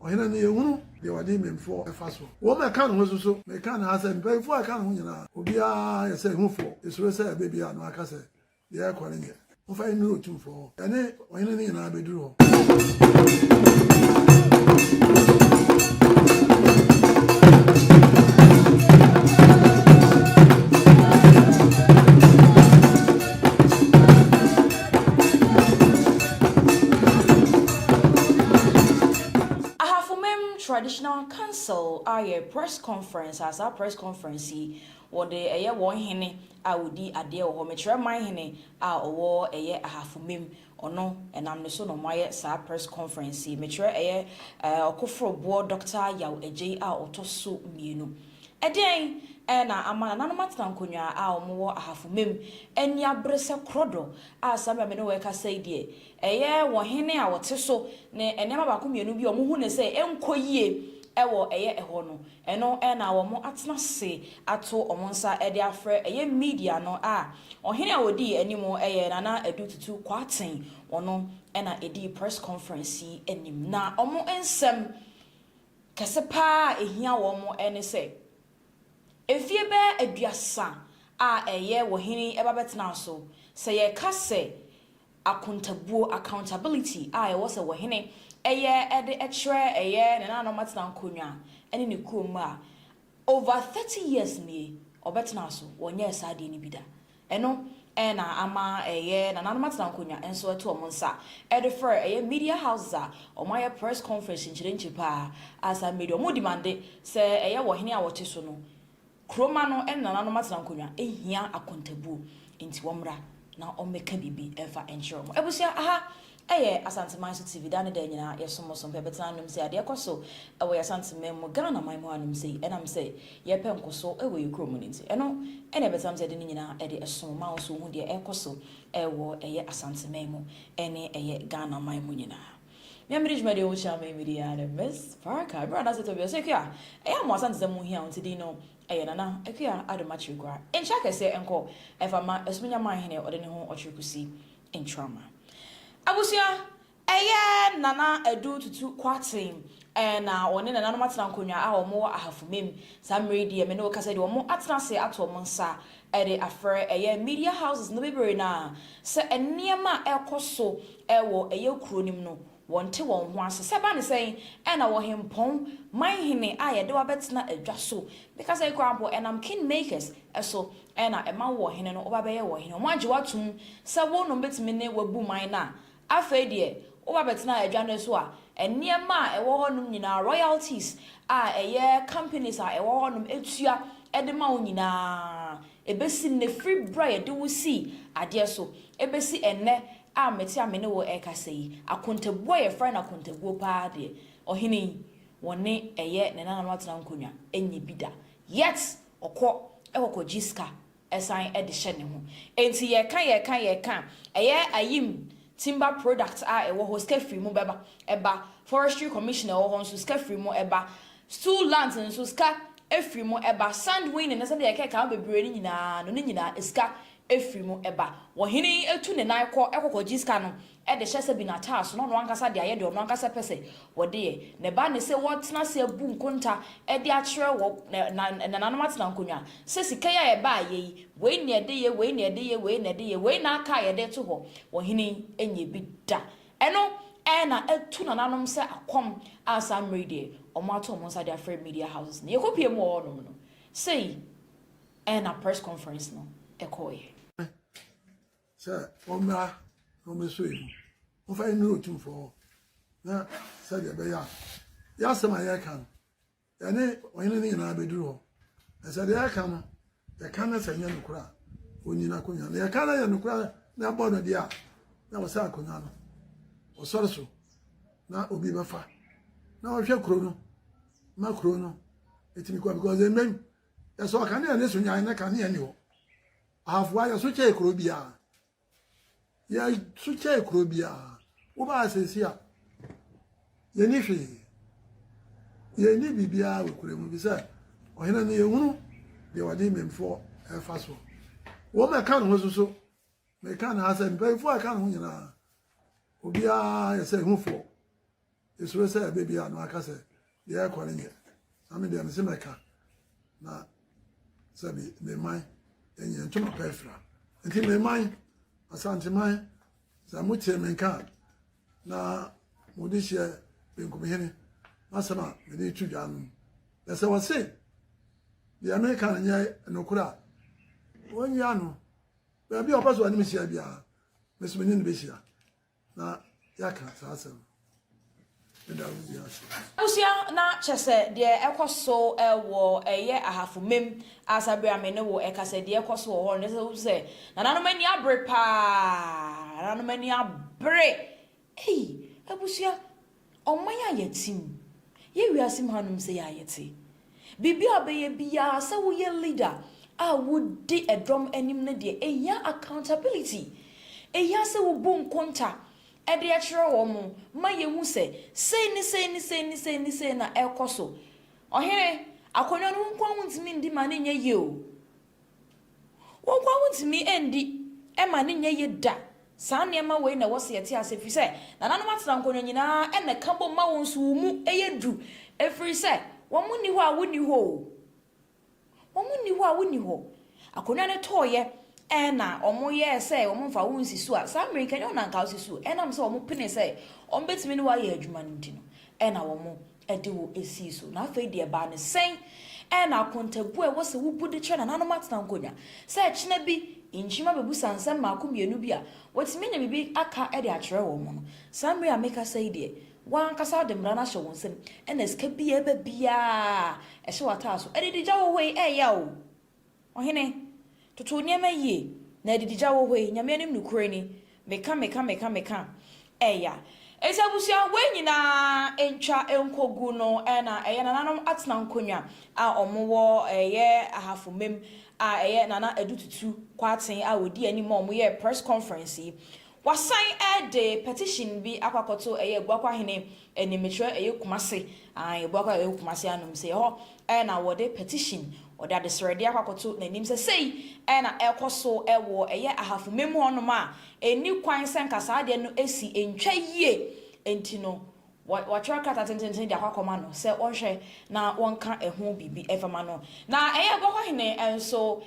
Ɔhene no, yɛhunu deɛ ɔde mmemfoɔ fa soɔ. Wɔn a ɛka ne ho nso so, meka no ha sɛ, mpanimfoɔ a ɛka ne ho nyinaa, obiara yɛ sɛ ehufoɔ, esuro sɛ ɛbɛ bi a na waka sɛ, deɛ ɛrekɔ no nyɛ. Momfa yɛn nnuru Otumfoɔ hɔ. Yɛne ɔhene no nyinaa bɛduru hɔ. Ahafomem Traditional Council ayɛ press conference a saa press conference yi wɔde ɛyɛ wɔn hene a ɔdi adeɛ wɔ hɔ, mekyerɛ man hene a ɔwɔ ɛyɛ Ahafomem, ɔno ɛnam ne so na wɔayɛ saa press conference yi, mekyerɛ ɛyɛ Ɔkoforoboɔ Dɔkta Yaw Agyei a ɔtɔ so mmienu. Ɛdeɛn na ama nananom atena nkonnwa a wɔwɔ Ahafomem ani abere sɛ korɔdɔ a saa mmerɛ a me ne wo rekasa yi deɛ ɛyɛ wɔn hene a wɔte so ne nneɛma baako mmienu bi a wɔhu no sɛ ɛnkɔ yie wɔ ɛyɛ ɛhɔ no, ɛno na wɔatena ase ato wɔn nsa de afrɛ ɛyɛ media no a ɔhene a ɔdii anim yɛ Nana Adu Tutu Kwarteng, ɔno na ɛdii press conference yi anim. Na wɔn nsɛm kɛse pa ara a ɛhia wɔn ne sɛ, mfeɛ bɛyɛ aduasa a ɛyɛ ɔhene yi ba bɛtenaa so, sɛ yɛka sɛ akontabuo, accountability, a ɛwɔ sɛ ɔhene yɛ de kyerɛ ɛyɛ ne nananom atena nkonnwa ne ne kurom a, over 30 years nie ɔbɛtenaa so, wɔnyɛɛ saa adeɛ no bi da. Ɛno na ama ɛyɛ nananom atena nkonnwa nso to wɔn nsa de frɛ ɛyɛ media houses a wɔayɛ press conference nkyerɛnkyerɛ paa a saa mmerɛ yi deɛ wɔdemande sɛ ɛyɛ ɔhene a ɔte so no Kuromma no ne nananom atena nkonnwa hia akontabuo nti wɔmmra na wɔmmɛka biribi mfa nkyerɛ wɔn. Abusua, aha yɛ Asanteman so TV, daa ne daa nyinaa yɛsom mo som pɛ bɛtena anom sei adeɛ kɔ so wɔ yɛ Asanteman mu, Ghana man mu hanom sei ɛnam sɛ yɛpɛ nkɔsoɔ wɔ yɛ kuro mu no nti ɛno na ɛbɛtena sɛ yɛde ne nyinaa de som ma wo nso wohu deɛ ɛrekɔ so wɔ ɛyɛ Asanteman mu ne ɛyɛ Ghana man mu nyinaa. Me a mede dwumadie ho kyia me mede ara ne Miss Parker. Berɛ a na sɛ tɔ bi ɔsɛ Akua, ɛyɛ a mo Asante sɛ mo hia wo nti din no ɛyɛ Nana Akua Adom Akyirikwa. Nkyɛ akɛseɛ nkɔ ɛfa ma Asuminya Manhene ɔde ne ho Ɔkyerekusi Ntrama. Abusua, ɛyɛ Nana Adu Tutu Kwarteng na ɔne nananom atena nkonnwa a wɔn wɔ Ahafo-Mem. Saa mmerɛ yi deɛ me ne wo kasa yi deɛ wɔn atena ase ato wɔn nsa de afrɛ ɛyɛ media houses no bebree no ara sɛ nneɛma a ɛrekɔ so wɔ ɛyɛ kuro no mu no wɔnte wɔn ho ase. Sɛ ɛba no sɛn na ɔhempɔn, manhene a yɛde wo abɛtena adwa so, meka sɛ koraa mpo ɛnam king makers so na ɛma wo ɔhene no woba bɛyɛ ɔhene. Wɔagye wo atom sɛ wo na wɔbɛtumi ne wo abu man no a, Afei deɛ, woba bɛtena adwa no so a, nneɛma a ɛwɔ hɔnom nyinaa, royalties a ɛyɛ companies a ɛwɔ hɔnom tua de ma wo nyinaa, ɛbɛsi nnɛ, firi berɛ a yɛde wo sii adeɛ so bɛsi ɛnnɛ a mete a me ne wo rekasa yi, akontabuo a yɛfrɛ no akontabuo pa ara deɛ, ɔhene yi, wɔne ɛyɛ ne nananom atena nkonnwa nyɛ bi da. Yet, ɔkɔ kɔkɔgye sika san de hyɛ ne ho. Enti yɛka yɛka yɛka a, ɛyɛ ayim timber products a ɛwɔ hɔ sika firi mu bɛba, ɛba, forestry commission a ɛwɔ hɔ nso sika firi mu ɛba, stool lands nso sika firi mu ɛba, sand winning ne sɛdeɛ yɛkeka ho bebree no nyinaa no ne nyinaa sika firi mu ɛba. Ɔhene yi tu ne nan kɔ kɔkɔgye sika no de hyɛ sɛ bi n'ataa so na ɔno ankasa de ayɛ deɛ ɔno ankasa pɛ sɛ wɔde yɛ. Na ɛba ne sɛ wɔtena ase abu nkonta de akyerɛ wɔ na nananom atena nkonnwa sɛ sika yi a ɛbaeɛ yi, wei na yɛde yɛ, wei na yɛde yɛ, wei na yɛde yɛ, wei na aka a yɛde to hɔ. Ɔhene yi nyɛ bi da. Ɛno na atu nananom sɛ akɔm a saa mmerɛ yi deɛ wɔato wɔn nsa de afrɛ media houses no. Yɛkɔpue mu wɔ hɔnom no, sei na press conference no kɔeɛ. Sɛ wɔmmra na wɔmmɛsɔ yɛn mu, wɔmfa yɛn nnuru Otumfoɔ hɔ, na sɛdeɛ ɛbɛyɛ a yɛn asɛm a yɛreka no, yɛne ɔhene no nyinaa bɛduru hɔ. Na sɛ deɛ yɛreka no, yɛka no sɛ ɛnyɛ nokorɛ a, ɔnyi n'akonnwa. Na yɛka no yɛ nokorɛ na ɛbɔ no deɛ a, na wɔsɛ akonnwa no, ɔsɔre so na obi bɛfa na ɔhwɛ kuro no ma kuro no ɛtumi kɔ because ɛmmɛn yɛsɛ ɔkanea ne so nyan na kanea ni hɔ. Ahafoa yɛ so kyɛɛ kuro biara. Yɛ so kyɛɛ kuro biara. Wobaa asɛsi a, yɛni hwee. Yɛni biribiara wɔ kuro mu bi sɛ ɔhene no yɛhunu deɛ ɔde mmemfoɔ ɛfa soɔ. Wɔn a ɛka ne ho so so, meka ne ha sɛ mpanyinfoɔ a ɛka ne ho nyinaa, obiara yɛ sɛ ehufoɔ. Esuro sɛ ɛbɛ bi a na waka sɛ deɛ ɛkɔ no nyɛ. Na me deɛ mese mɛka na sɛbi me man ɛnyɛ ntoma pɛ afira. Nti me man, Asanteman, sɛ motie me nka a, na mode hyɛ Benkumhene n'asɛm a mede to dwa no. Na sɛ wɔse deɛ meka no nyɛ nokorɛ a, wɔnyi ano. Baabi a ɔpɛ sɛ ɔne me hyia biara, me nso me ne no bɛhyia na yɛaka saa asɛm no. Meda wo bi ase. Abusua na kyɛsɛ deɛ ɛkɔ so wɔ ɛyɛ Ahafo mem a saa bere a me ne wo ɛkasa deɛ ɛkɔ so wɔ hɔ no kyɛsɛ wohu sɛ nananom ani abere paa, nananom ani abere. Ei abusua, ɔman a yɛte mu, yɛ wiase mu hanom sei a yɛte, biribi a wobɛyɛ biara sɛ woyɛ leader a wodi ɛdɔm anim no deɛ ɛhia accountability, ɛhia sɛ wobu nkonta de akyerɛ wɔn ma yɛhu sɛ sei ne sei ne sei ne sei ne sei na ɛrekɔ so. Ɔhene, akonnwa no wo nko ara wontumi ndi ma no nyɛ yie o. Wo nko ara wontumi ndi ma no nyɛ yie da. Saa nneɛma wei na ɛwɔ sɛ yɛte ase ɛfiri sɛ nananom atena nkonnwa nyinaa na ɛka bom ma wo nso wo mu yɛ duru ɛfiri sɛ wɔn nni hɔ a wonni hɔ o. Wɔn nni hɔ a wonni hɔ. Akonnwa no tɔeɛ ɛna wɔyɛɛ sɛ wɔmfa wo nsi so a, saa mmerɛ yi nka ɛnyɛ wo na anka wosi so. Ɛnam sɛ wɔpenee sɛ wɔbɛtumi ne wo ayɛ adwuma no nti no, ɛna wɔde wo sii so. Na afei deɛ ɛbaa no sɛn? Ɛna akontabuo a ɛwɔ sɛ wobu de kyerɛ nananom atena nkonnwa sɛ ɛkyena bi nkyima bɛbusa nsɛm mmaako mmienu bi a, wɔatumi anya biribi aka de akyerɛ wɔn no. Saa mmerɛ a mekasa yi deɛ, Wo ankasa wode mmara no ahyɛ wo nsam, ɛna sika bi a ɛba biara ɛhyɛ w'ataaso. Adidigya wɔ hɔ yi, ɛyɛ o. Ɔhene, toto wo nneɛma yie, na adidigya wɔ hɔ yi, Nyame anim nokorɛ ni, meka, meka, meka, meka, ɛya. Enti abusua, wei nyinaa ntwa nkɔgu no, ɛna ɛyɛ nananom atena nkonnwa a wɔn wɔ ɛyɛ Ahafo Mem a ɛyɛ Nana Adu Tutu Kwarteng a ɔdi anim ma wɔn yɛɛ press conference yi. Wasan de petition bi akɔ akɔto ɛyɛ Abuakwa hene anim, mekyerɛ ɛyɛ Kumase, ae, Abuakwa ɛyɛ Kumase anom sɛ ɛhɔ na wɔde petition, wɔde adesrɛdeɛ akɔ akɔto n'anim sɛ sei na ɛrekɔ so wɔ ɛyɛ Ahafo Mem hɔnom a ɛnni kwan sɛ nka saa adeɛ no si, ɛntwa yie, nti no wɔatwerɛ krataa tententen de akɔ akɔma no sɛ ɔnhwɛ na wɔnka ɛho biribi mfa ma no. Na ɛyɛ Abuakwa hene nso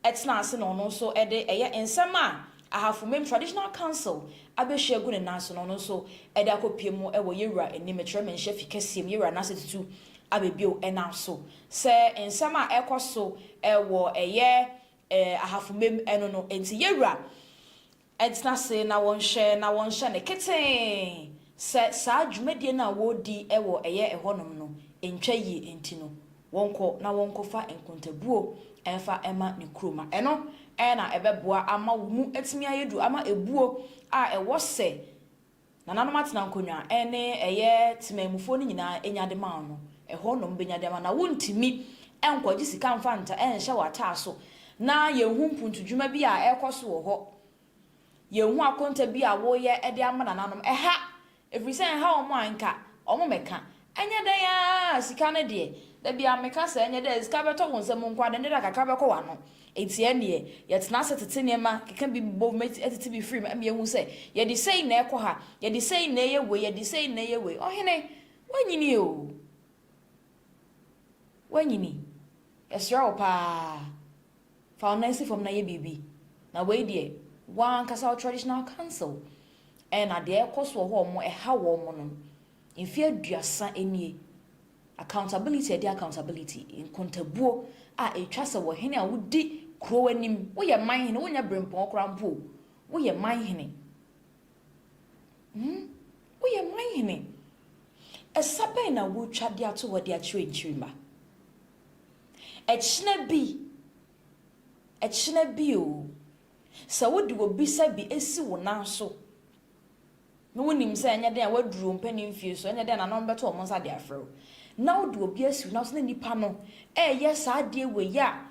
tenaa ase na ɔno nso de ɛyɛ nsɛm a Ahafo Mem Traditional Council abɛhyia agu ne nan so no, ɔno nso de akɔpue mu wɔ Yɛwura anim, mekyerɛ Manhyia fi kɛseɛ mu, Yɛwura Nase Tutu abɛbio nam so sɛ nsɛm a ɛrekɔ so wɔ ɛyɛ Ahafo Mem no no nti Yɛwura Ɛntena ase na wɔnhwɛ na wɔnhyɛ no ketee sɛ saa dwumadie no a wɔredi wɔ ɛyɛ ɛhɔnom no ntwa yie nti no, wɔnkɔ na wɔnkɔfa nkontabuo mfa mma ne kurom a ɛno na ɛbɛboa ama wo mu atumi ayɛ duru ama ɛbuo a ɛwɔ sɛ Nananom atena nkonnwa ne ɛyɛ temanmufoɔ no nyinaa nya de ma wo no, ɛhɔ na wɔbɛnya de ama na wontumi nkɔgye sika mfa nta nhyɛ w'ataaso na yɛnhu mpuntudwuma bi a ɛrekɔ so wɔ hɔ, yɛnhu akonta bi a woreyɛ de ama nananom. Ɛha, ɛfiri sɛ ɛnha wɔn a nka wɔmmɛka. Ɛnyɛ dɛn ara a sika no deɛ, da biara meka sɛ ɛnyɛ dɛ sika bɛtɔ wo nsam nko ara deɛ, ɛnyɛ dɛ a kakra bɛkɔ w'ano. Enti ɛnneɛ, yɛtena ase tete nneɛma, keka bi bom, tete bi firi mu, ma yɛhu sɛ yɛde sei na ɛkɔ ha, yɛde sei na ɛyɛ wei, yɛde sei na ɛyɛ wei. Ɔhene, woanyini o. Woanyini. Yɛsrɛ wo paa, fa wo nan si fam na yɛ biribi. Na wei deɛ, w'ankasa wo traditional council, ɛna deɛ ɛkɔ so wɔ hɔ a wɔn ɛha wɔn no, Mfe aduasa nie, accountability a ɛde accountability, nkontabuo a ɛtwa sɛ wɔ hene a wodi kuro anim, woyɛ man hene, wonyɛ berempɔn koraa mpo o, woyɛ man hene. Hmm, woyɛ man hene. Ɛsa bɛn na wotwa de ato hɔ de akyerɛ nkyirimma? Ɛkyena bi, ɛkyena bi o, sɛ wode obi sa bi esi wo nan so Na wonim sɛ ɛnyɛ dɛn a woaduru wo mpanin mfie so, ɛnyɛ dɛn na na wɔbɛto wɔn nsa de afrɛ wo. Na wode obi asi wo nan so na nipa no reyɛ saa adeɛ wei a,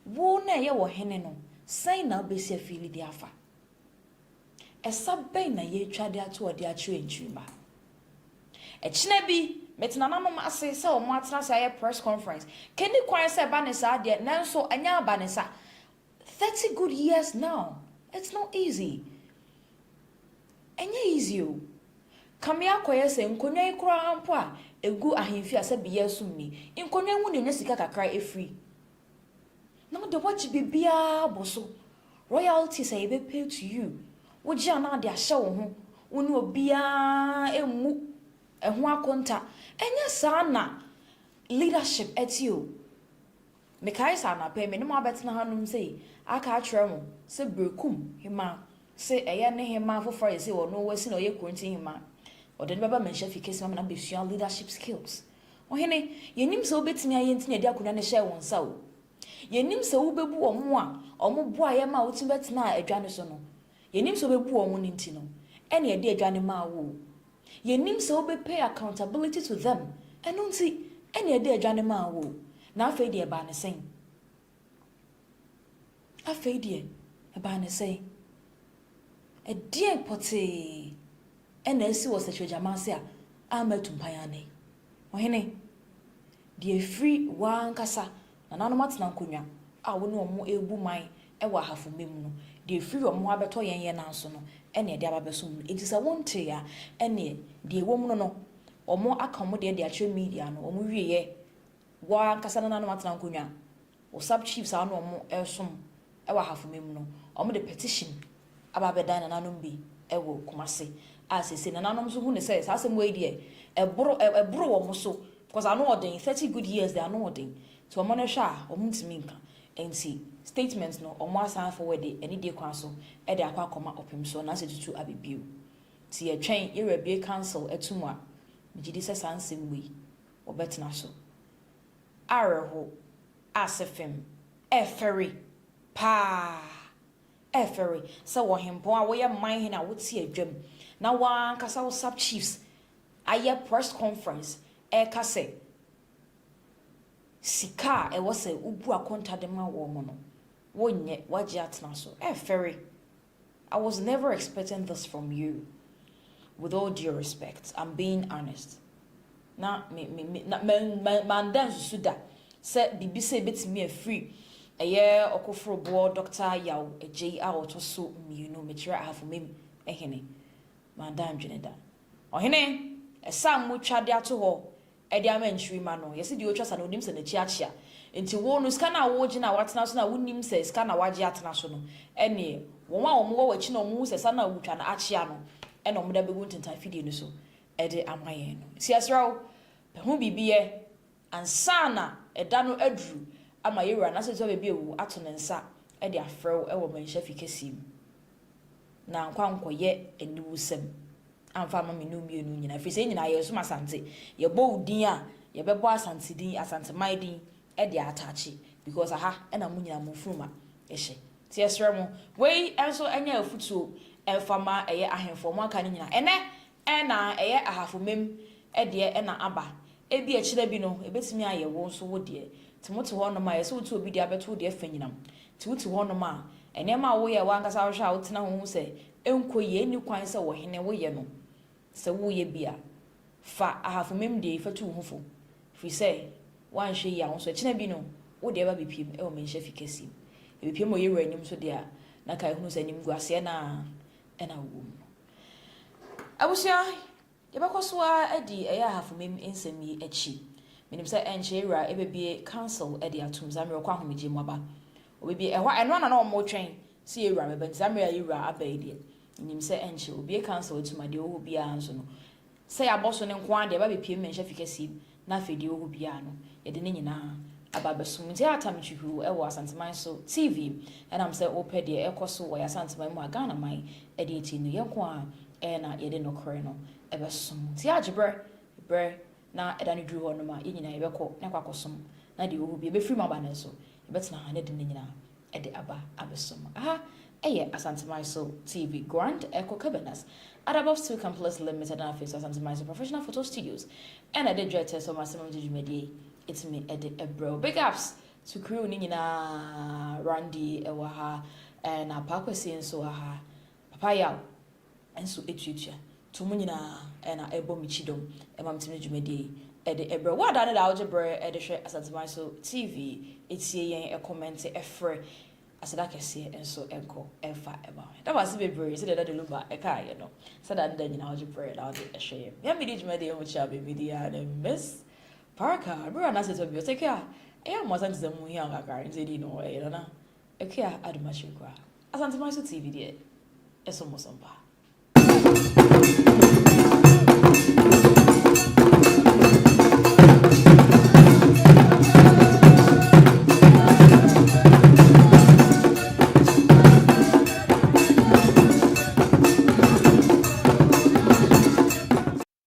wo na ɛyɛ ɔhene no, sɛn na wobɛsi afiili de afa? Ɛsa bɛn na yɛretwa de ato ɔde akyerɛ nkyirimma? Ɛkyena bi, mete nananom ase sɛ wɔn atena ase ayɛ press conference. Kɛni kwan sɛ ɛba ne saa deɛ, nanso ɛnyɛ aba ne sa. 30 good years now, it's not easy. Ɛnyɛ easy o. Kame akɔyɛ sɛ nkonnwa yi koraa mpo a ɛgu ahemfie a sɛbi yɛresom ni, nkonnwa yi mu na ɛnya sika kakra ɛfiri. Na wode woagye biribiara abɔ so. Royalties a yɛbɛ pay to you, wogye a na ade ahyɛ wo ho, wo ne obiara mmu ɛho akonta. Ɛnyɛ saa na leadership ɛte o. Mekae sɛ anapa yi me ne mo abɛtena hanom sei aka akyerɛ mo sɛ Berekum hemaa se ɛyɛ ne hemaa foforɔ a yɛse ɔno wasi na ɔyɛ Kuronti hemaa. Ɔde no bɛba Manhyia fi kɛse mu ama no abɛsua leadership skills. Ɔhene, yɛnim sɛ wobɛtumi ayɛ nti na yɛde akonnwa no hyɛɛ wo nsa o. Yɛnim sɛ wobɛbu wɔn a wɔboaeɛ maa wotumi bɛtenaa adwa no so no. Yɛnim sɛ wobɛbu wɔn no nti no, ɛna yɛde adwa no maa wo o. Yɛnim sɛ wobɛ pay accountability to them, ɛno nti ɛna yɛde adwa no maa wo o. Na afei deɛ ɛbaa no sɛn? Afei deɛ ɛbaa no sɛn? Ɛdeɛn pɔtee na asi wɔ Sɛkyerɛgyama ase a amma atu mpan ara nnɛ yi? Ɔhene, deɛ ɛfiri w'ankasa nananom atena nkonnwa a wo ne wɔn rebu man wɔ ahafo-mma mu no, deɛ ɛfiri wɔn hɔ abɛtɔ yɛn yɛn nan so no na yɛde aba abɛsom no. Enti sɛ wontee a, ɛnneɛ deɛ ɛwɔ mu no no, wɔaka wɔn deɛ de akyerɛ media no, wɔwieeɛ, w'ankasa nananom atena nkonnwa, wo sub-chiefs a wo ne wɔn resom wɔ ahafo-mma mu no, wɔde petition aba abɛdan nananom bi wɔ Kumasi a seesei nananom nso hu no sɛ saa asɛm wei deɛ ɛboro ɛboro wɔn so because ano ɔden, 30 good years deɛ ano ɔden nti wɔn no hwɛ a wɔn ntumi nka nti statement no wɔn asan forward anidie kwan so de akɔ akɔma ɔpem so anaasɛ tutu abɛbio nti yɛtwɛn yɛwura bie council atum a megye di sɛ saa nsɛm wei wɔbɛtena so awerɛho ase fam ɛfɛre paa. Ɛfɛre sɛ wɔ hempɔn a woyɛ man hene a wote adwam na w'ankasa wo sub chiefs ayɛ press conference ɛreka sɛ sika a ɛwɔ sɛ wobu akonta de ma wɔn no wonyɛ, woagye atena so. Ɛfɛre. I was never expecting this from you. With all due respect, I'm being honest. Na me me me na manda nsusu da sɛ biribi sɛ ebetumi afiri ɛyɛ ɔkoforoboɔ Dɔkta Yaw Agyei a ɔtɔ so mmienu, mekyerɛ Ahafo-Mem hene. Manda andwene da. Ɔhene, ɛsa a motwa de ato hɔ de ama nkyirimma no, yɛse deɛ ɔtwa sa no, ɔnim sɛ n'akyi akyea. Nti wo no, sika no a wogye no a woatena so no a wonnim sɛ sika na woagye atena so no, ɛnneɛ wɔn a wɔwɔ w'akyi na wɔhu sɛ sa no a wotwa no akyea no na wɔde abɛgu ntentan fidie no so de ama yɛn no. Nti yɛsrɛ wo, pɛ ho biribi yɛ ansa na ɛda no aduru ama yɛn wura anaasɛ nso baabi awu ato ne nsa de afrɛ wo wɔ manhyia fi kɛseɛ mu na ankɔ ankɔyɛ aniwusɛm amfa ama me ne wo mmienu nyinaa, ɛfiri sɛ yɛn nyinaa yɛresom Asante. Yɛbɔ wo din a, yɛbɛbɔ Asante din, Asanteman din de ataakye because aha na mo nyinaa mo mfunuma hyɛ. Nti yɛsrɛ mo, wei nso nyɛ afutuo mfa ma ɛyɛ ahemfo a wɔaka no nyinaa. Ɛnnɛ Ɛna ɛyɛ ahafo mem deɛ na aba. Ebia akyire bi no, ɛbɛtumi ayɛ wo nso wo deɛ. Nti mote hɔnom a, ɛyɛ sɛ wotu obi deɛ abɛto wo deɛ fa nyinam. Nti wote hɔnom a, nneɛma a woyɛ a w'ankasa wohwɛ a wotena ho hu sɛ ɛnkɔ yie, ɛnni kwan sɛ ɔhene woyɛ no, sɛ woreyɛ bi a, fa ahafo mem deɛ yi fa tu wo ho fo. Firi sɛ, woanhwɛ yie a, wo nso ɛkyena bi no, wo deɛ bɛba abɛpiem wɔ manhyia fi kɛseɛ mu. Ɛbɛpiem wɔ yɛn wura anim nso deɛ a, na kae hunu sɛ animguaseɛ no ara na wowɔ mu no. Abusua, yɛbɛkɔ so ara adi ɛyɛ Ahafo-Mim nsɛm yi akyi. Menim sɛ ɛnkyɛ yɛn wura bɛbue council de atom saa mmerɛ ɔkɔ ahomegyeɛ mu aba. Ɔbɛbue, ɛhɔ a, ɛno ara na na wɔretwɛn sɛ yɛn wura bɛba nti saa mmerɛ a yɛn wura aba yi deɛ, menim sɛ ɛnkyɛ ɔbue council atum a deɛ ɔwɔ hɔ biara nso no, Sɛ yɛabɔ so no nko ara deɛ, ɛba bɛpue mmɛnhyɛ fi kɛseɛ mu, na afei deɛ ɛwɔ hɔ biara no, yɛde ne nyinaa aba abɛsom. Nti Atam Twihwiriw wɔ Asanteman so TV, ɛnam sɛ wopɛ deɛ ɛrekɔ so wɔ yɛn Asanteman mu a Ghana man de atie no, yɛn nko ara na yɛde nokorɛ no bɛsom. Nti agye berɛ, berɛ na ɛda no duru hɔ nom a, yɛn nyinaa yɛbɛkɔ na yɛakɔ akɔsom, na deɛ ɛwɔ hɔ biara ɛbɛfiri mu aba no nso, yɛbɛtena ha na yɛde ne nyinaa de aba abɛsom. Aha yɛ Asanteman so TV, Grand Echo Cabernas, Adabov Steel Complex Limited na afei nso Asanteman so Professional Photo Studios ɛna ɛde dwetɛ sɛ ɔma asɛm de dwumadie yi ɛtumi ɛde ɛbrɛ wo. Big ups to crew ne nyinaa, Randy ɛwɔ ha, ɛna Paa Kwasi nso wɔ ha, Papa Yaw nso tuatua to mu nyinaa na ɛbɔ me kyidɔm ma metumi de dwumadie yi de brɛ wo. A daa ne daa wogye berɛ de hwɛ Asanteman so TV, tie yɛn, kɔmɛnte, frɛ. Aseda kɛseɛ nso nkɔ mfa mma wo. Yɛda mo ase bebree sɛdeɛ Daddy Lumba ɛkaeɛ no, sɛdeɛ ade da nyinaa wogye berɛ na wode ɛhwɛ yɛn. Yɛn medi dwumadie ho kyia me medi ara ne Miss Parker. Berɛ a n'ase tɔ bi ɔsɛ Akua, ɛyɛ a mo Asante sɛ mo hia wo kakra nti ɛdi no ɛyɛ Nana Akua Adomakyiri koraa. Asanteman so TV deɛ ɛsom mo so mpa.